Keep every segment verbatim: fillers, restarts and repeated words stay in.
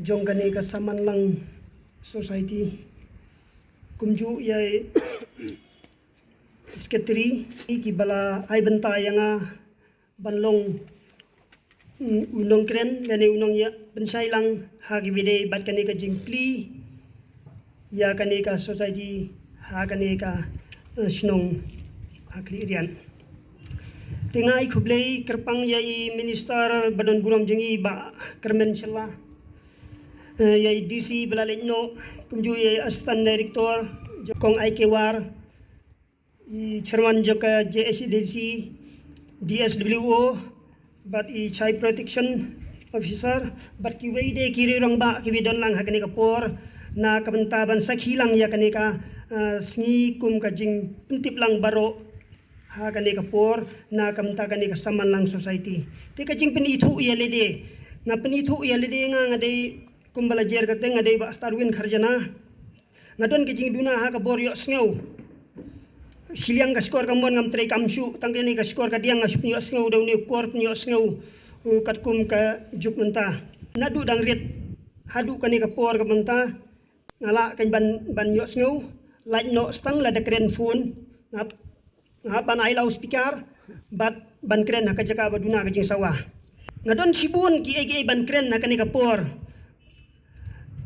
jong kane ka Samanlang Society, kumjuh ïa i secretary, kiba la ai bynta ïa nga ban long, mm, u nongkren lane u nongïapynshai lang ha kiba ïadei bad kane ka jingplie ïa kane ka society ha kane ka, eh, shnong ha Khliehriat. Te nga ai khublei kyrpang ïa i minister ba don burom jong ngi, Bah Kyrmen Shylla, eh, ïa i D C ba la leit noh, kumjuh ïa i assistant director, Kong I K War, i chairman jong ka J H A D C, D S W O, bad i Child Protection Officer, bad kiwei de ki riew rangbah kiba don lang ha kane ka por, na ka bynta ban sakhi lang ïa kane ka, ah, sngi kum ka jingpyntip lang baroh ha kane ka por, na ka bynta kane ka Samanlang Society. Te ka jingpynithuh ïa lade, nga pynithuh ïa lade, nga, nga dei kumba la jer kata, nga dei Bah Starwin Kharjana. Nga don ka jingduna ha ka bor ïohsngew. Shiliang ka shkor ka mon ngam trei kam shuh, tang kane ka shkor ka diang nga shu pynïohsngew da une u kor pynïohsngew, uh, katkum ka juk mynta. Naduh dang rit haduh kane ka por ka mynta, nga lah kan ban, ban ïohsngew, lait noh stang lada kren phone, nga, nga ban ai loudspeaker, bad ban kren ha ka jaka ba duna ka jingsawa. Nga don shibun kiei kiei ban kren ha kane ka por.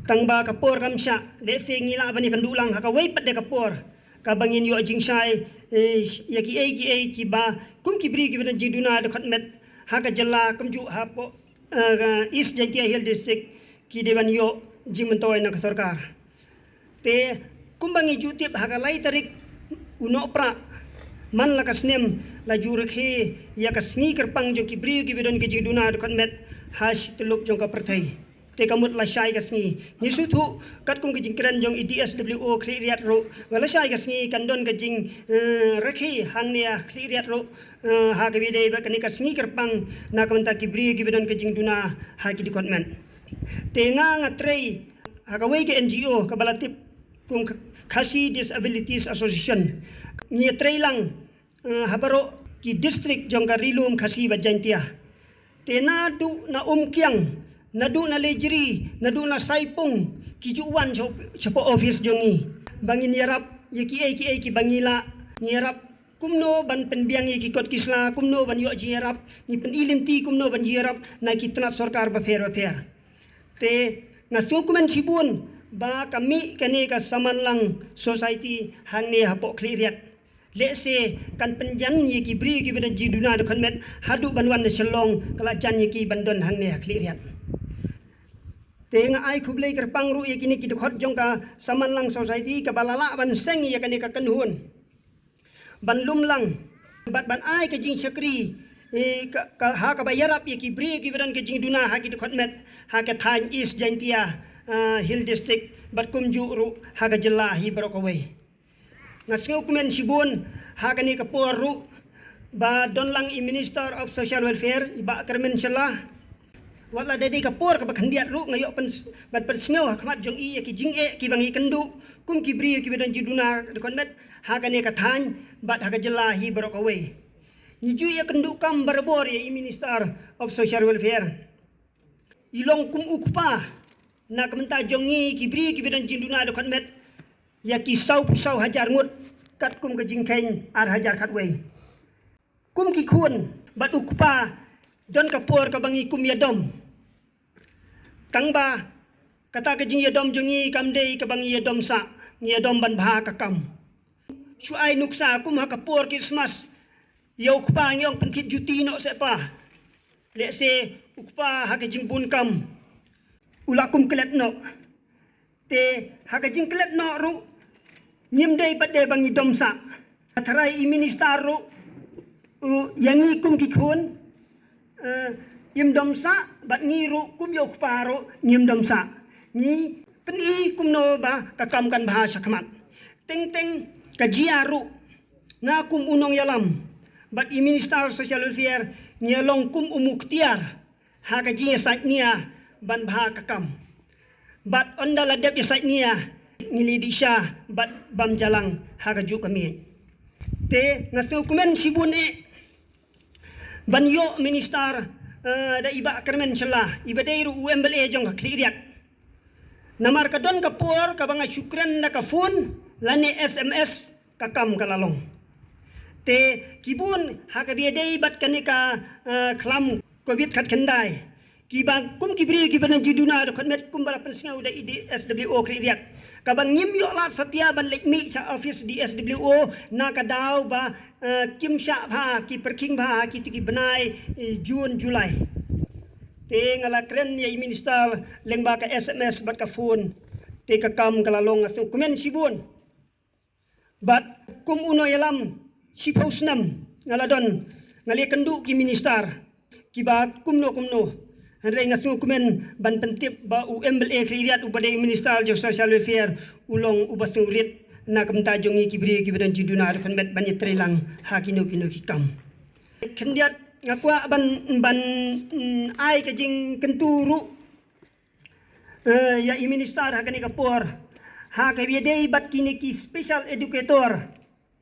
Tang ba ka por kam shah, lehse ngi lah ban ïakynduh lang ha kawei pat de ka por, kaba ngin ïoh jingshai, eh, ïa kiei kiei kiba kum ki briew kiba don jingduna dkhot met ha ka jylla kumjuh hapoh, eh, East Jaintia Hills District ki dei ban ïoh jingmyntoi na ka sorkar. Te kumba ngi ju tip, ha ka lai tarik u Nohprah man la ka snem la ju rakhe ïa ka sngi kyrpang jong ki briew kiba don ka jingduna dkhot met ha shi tyllup jong ka pyrthei. Te ka mut la shai ka sngi. Ngi sngewthuh katkum ka jingkren jong i D S W O Khliehriat ruh, ba la shai ka sngi kan don ka jing, eh, rakhe hangne ha Khliehriat ruh, eh, ha kaba ïadei bad kane ka sngi kyrpang na ka bynta ki briew kiba don ka jingduna ha ki dkhot met. Te nga, nga trei ha kawei ka N G O kaba la tip kum Khasi Disabilities Association. Ngi ïatrei lang, eh, ha baroh ki district jong ka Ri Lum Khasi bad Jaintia. Te naduh na Umkiang, naduh na Lejri, naduh na Saipung, ki ju wan sha, shapoh office jong ngi ba ngin ïarap ïa kiei kiei kiba ngi lah. Ngi ïarap kumno ban pynbiang ïa ki kot ki sla, kumno ban ïoh jingïarap, ngi pyni lynti kumno ban jingïarap na ki tnat sorkar bapher bapher. Te nga sngewkmen shibun ba ka mih kane ka Samanlang Society hangne hapoh Khliehriat. Lehse kan pynjan ïa ki briew kiba don jingduna dkhot met haduh ban wan na Shillong, ka la jan ïa ki ban don hangne ha Khliehriat. Te nga ai khublei kyrpang ruh ïa kine ki dkhot jong ka Samanlang Society kaba la lah ban seng ïa kane ka kynhun ban lum lang bad ban ai ka jingshakri, eh, ka, ka, ha kaba ïarap ïa ki briew kiba don ka jingduna ha ki dkhot met ha ka thaiñ East Jaintia, ah, Hill District bad kumjuh ruh ha ka jylla hi baroh kawei. Nga sngewkmen shibun ha kane ka por ruh ba don lang i Minister of Social Welfare, i Bah Kyrmen Shylla. Wat la dei ka por kaba khyndiat ruh nga ïoh pyn, ban pynsngew ha khmat jong i ïa ki jingeh kiba ngi ïakynduh kum ki briew kiba don jingduna dkhot met ha kane ka thaiñ bad ha ka jylla hi baroh kawei. Ngi ju ïakynduh kam barabor ïa i Minister of Social Welfare. I long kum u kpa na ka bynta jong ngi ki briew kiba don jingduna dkhot met ïa ki sawphew saw hajar ngut katkum ka jingkheiñ ar hajar khatwei. Kum ki khun bad u kpa, don ka por kaba ngi kum ïadom. Tang ba kata ka jingïadom jong ngi kam dei kaba ngi ïadom sah, ngi ïadom ban bha ka kam. Shu ai nuksa kum ha ka por Krismas, ïa u kpa ngi ong pynthit juti noh seh pa. Lehse u kpa ha ka jingbun kam u la kum klet noh. Te ha ka jingklet noh ruh ngim dei pat de ba ngi dom sah. Tharai i minister ruh, u, ïa ngi kum ki khun, eh, im dom sah, bad ngi ruh kum ïa u kpa ruh ngim dom sah. Ngi pyni kumno ba ka kam kan bha shakhmat. Teng teng ka jia ruh, nga kum u nongïalam bad i Minister Social Welfare, ngi ïa long kum u muktiar ha ka jingïasaid nia ban bha ka kam. Bad ynda la dep ïasaid nia, ngi la dih sha bad bam jalang ha kajuh ka miej. Te nga sngewkmen shibun eh ban ïoh Minister eh, da i Bah Kyrmen Shylla, i ba dei ruh u M L A jong ka Khliehriat. Namar ka don ka por kaba nga shu kren da ka phone lane S M S, ka kam ka la long. Te ki bun ha kaba ïadei bad kane ka, eh, khlam covid khatkhyndai, kiba kum ki briew kiba don jingduna dkhot met kumba la pynsngew da i D S W O Khliehriat, kaba ngim ïoh lad satia ban leit mih sha office D S W O na ka daw ba, eh, kim shah bha, ki pyrkhing bha kito ki bnai, eh, June, July. Te nga la kren ïa i minister lyngba ka S M S bad ka phone. Te ka kam ka la long, nga sngewkmen shibun. Bad kum u nongïalam shiphew snem nga la don, nga la ïakynduh ki minister kiba kumno kumno. Hynrei nga sngewkmen ban pyntip ba u M L A Khliehriat uba dei u minister jong social welfare u long uba sngewrit na ka bynta jong ngi ki briew kiba don jingduna dkhot met ban ïatreilang ha kino kino ki kam. Khyndiat nga kwah ban, ban, mm, ai ka jingkyntu ruh, eh, ïa i minister ha kane ka por, ha kaba ïadei bad kine ki special educator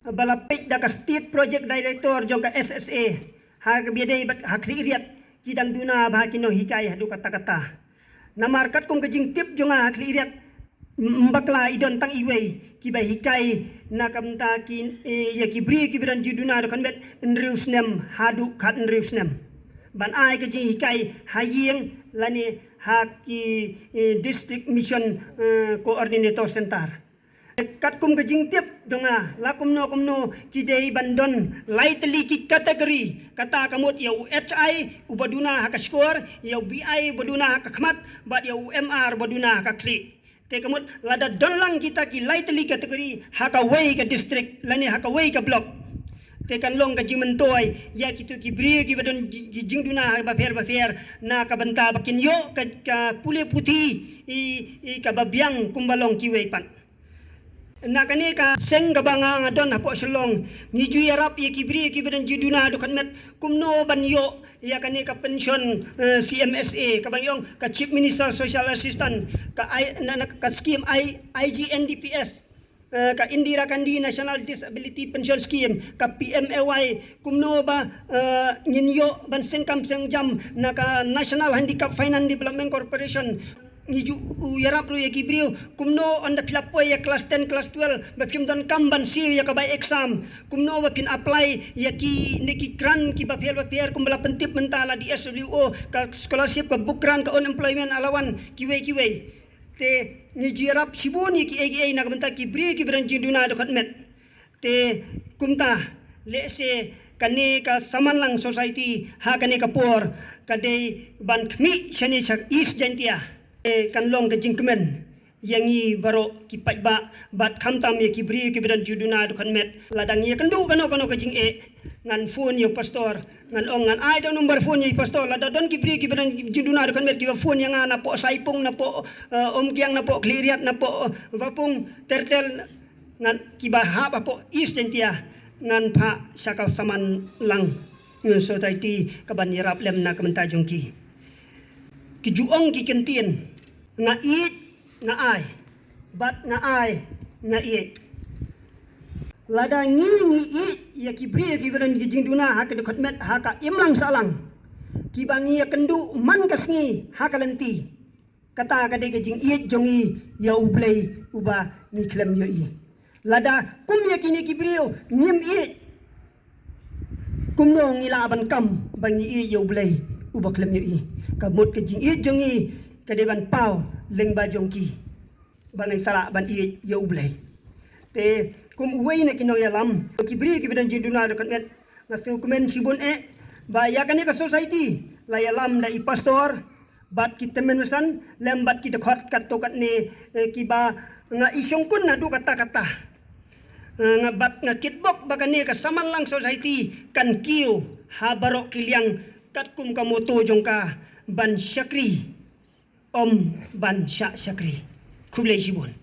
ba la peit da ka state project director jong ka S S A, ha kaba ïadei bad ha Khliehriat, ki dang duna bha ki nonghikai haduh katta katta. Namar katkum ka jingtip jong nga ha Khliehriat, m-, mbakla i don tang iwei kiba hikai na ka bynta ki, eh, ïa ki briew kiba don jingduna dkhot met hynriew snem haduh khathynriew snem, ban ai ka jinghikai ha ïing lane ha ki, eh, district mission, eh, coordinator center. Katkum ka jingtip jong nga, la kumno kumno ki dei ban don lai tylli ki category, kata ka mut ïa u H I uba duna ha ka shkor, ïa u B I uba duna ha ka khmat, bad ïa u M R uba duna ha ka khlieh. Te ka mut lada don lang kita ki lai tylli category ha kawei ka district lane ha kawei ka block, te kan long ka jingmyntoi ïa kito ki briew kiba don ji-, ki jingduna ha bapher bapher, na ka bynta ba kin ïoh ka, ka pule puthi i, i kaba biang kumba long kiwei pat. Na kane ka seng kaba nga, nga don hapoh Shillong, ngi ju ïarap ïa ki briew kiba don jingduna dkhot met kumno ban ïoh ïa kane ka pension, eh, C M S A, kaba ngi ong ka Chief Minister Social Assistance, ka I-, na, na ka scheme I-, I G N D P S, eh, ka Indira Gandhi National Disability Pension Scheme, ka P M A Y, kumno ba, eh, ngin ïoh ban seng kam seng jam na ka National Handicap Finance Development Corporation. Ngi ju, u, ïarap ruh ïa ki briew kumno ynda phi la poi ïa klas ten, klas twelve, ba phim don kam ban siew ïa ka bai exam, kumno ba phin apply ïa kine ki grant kiba pher bapher kumba la pyntip mynta la D S W O, ka scholarship, ka book grant, ka unemployment allowance, kiwei kiwei. Te ngi ju ïarap shibun ïa kiei kiei na ka bynta ki briew kiba don jingduna dkhot met. Te kumta, lehse kane ka Samanlang Society ha kane ka por ka dei ban khmih shane sha East Jaintia. Te kan long ka jingkmen ïa ngi baroh ki paidbah bad khamtam ïa ki briew kiba don jingduna dkhot met. Lada ngi ïakynduh kano kano ka jingeh, ngan phone ïa u pastor, ngan ong, ngan ai da u number phone ïa u pastor. Lada don ki briew kiba don jingduna dkhot met kiba phone ïa nga napoh Saipung, napoh, eh, Umkiang, napoh Khliehriat, napoh, eh, Vapung, Tertel, ngan, kiba hap hapoh East Jaintia, ngan phah sha ka Samanlang Society kaban ïarap lem na ka bynta jong ki. Ki ju ong ki kyntien, nga ïeit nga ai, bad nga ai nga ïeit. Lada ngi ngi ïeit ïa ki briew kiba don ki jingduna ha ka dkhot met ha ka imlang sahlang, kiba ngi ïakynduh man ka sngi ha ka lynti, kata ka dei ka jingïeit jong ngi ïa U Blei uba ngi khlem ïohi. Lada kum ïa kine ki briew ngim ïeit, kumno ngi lah ban kam ba ngi ïeit ïa U Blei uba khlem ïohi? Ka mut ka jingïeit jong ngi ka dei ban paw lyngba jong ki, ba ngin sa lah ban ïeit ïa U Blei. Te kum uwei na ki nongïalam, ki briew kiba don jingduna dkhot met, nga sngewkmen shibun eh ba ïa kane ka society la ïalam da i pastor bad ki tymmen basan lem bad ki dkhot katto katne, eh, kiba nga i shongkun naduh katta katta. Eh, nga bad nga kitbok ba kane ka Samanlang Society kan kiew ha baroh ki liang katkum ka motto jong ka, ban shakri, ym ban shah shakri. Khublei shibun.